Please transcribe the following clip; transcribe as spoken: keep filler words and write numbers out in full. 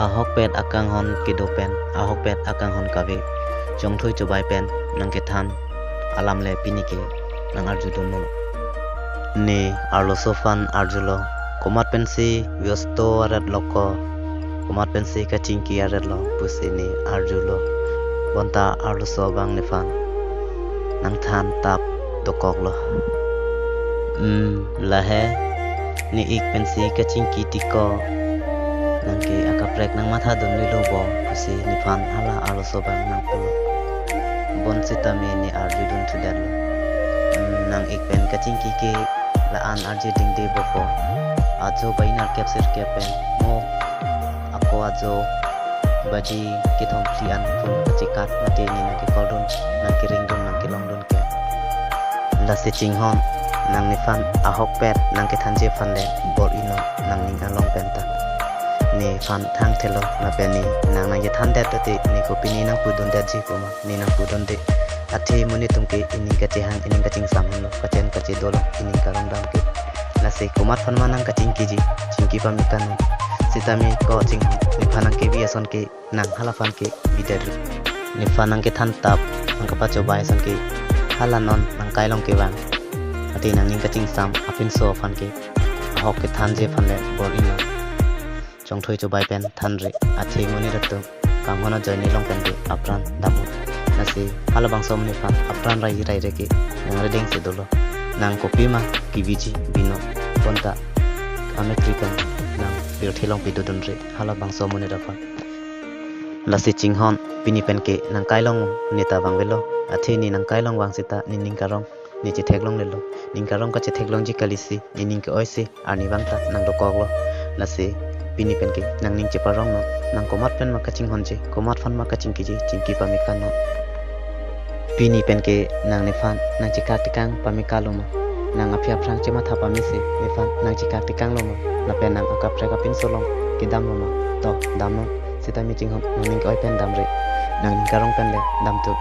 Ahokpet akanghon kedo pen, ahokpet akanghon kave, chongthui chobai pen nangkethan alam le pini ke nang-arjudun non. Ne arloso aphan arjulo, komat pensi byosto aret lo ko, komat pensi kachingki aret lo pusi ne arjulo. Bonta arloso abang nephan nangthan tap dokoklo. Hmm, lahei, ne ik pensi kachingki ti ko, nangke akaprek nangmathadun lelo bo pusi nephan hala arloso abang nangpulo. Bonsitame ne arjudun thudetlo. Hmm, nang ik pen kachingki ke la-an arje dingde bo ko. Ajo bai nerkep sirkep pen mo ako ajo baji kethom phli an phone kachekat mate ne nangkekoldun, nangkeringdun, nangkelongdun ke. Lasi chinghon, nang nephan ahokpet nangkethanji aphan le bor-inon, nangning along penta. Nephan thangthelo lapen ne nang nangchethandet te ne kopine nangpudundetji komat ne nangpudunde. Athe monit atum ke ining kachehang, ining kachingsam henlo, kachen kachedo lo ining karong dam ke. Lasi komat aphan ma nang kachingkiji, chingki pame kanon. Sitame ko chinghon, nephan nangkebi ason ke nang hala aphan ke bidetri. Nephan nangkethan tap, nangkapachobai ason ke hala non nangkailong kevang. Athe nangning kachingsam apinso aphan ke ahok kethanji aphan le bor-inon. Chongthui chobai pen thanre, athe monit atum kanghon ajoine along pen ke apran damnon. Lasi halabangso amonit aphan apran rai rai re ke nang redengsi dolo. Nang kopima kebiji binon. Bonta ametri pen nang pirthe along pidodunre halabangso amonit aphan. Lasi chinghon, pini pen ke nangkailong neta vangvelo. Athe ne nangkailong vang seta nening karong ne chetheklonglelo. Ning karong kachetheklongji kalisi, nening ke-oisi arnivang ta nangdokoklo. Lasi pini pen ke nangning cheparongnon. Nang komat pen ma kachinghonji, komat aphan ma kachingkiji, chingki pame kanon. Pini pen ke nang nephan nangchekak tekang pame kaloma? Nang aphi aphrang chematha pamesi nephan nangchekak tekanglo ma? Lapen nang akaprek apinso along kedamlo ma? To, damnon. Sitame chinghon, nangning ke-oi pen damre. Nangning karong pen le damthu.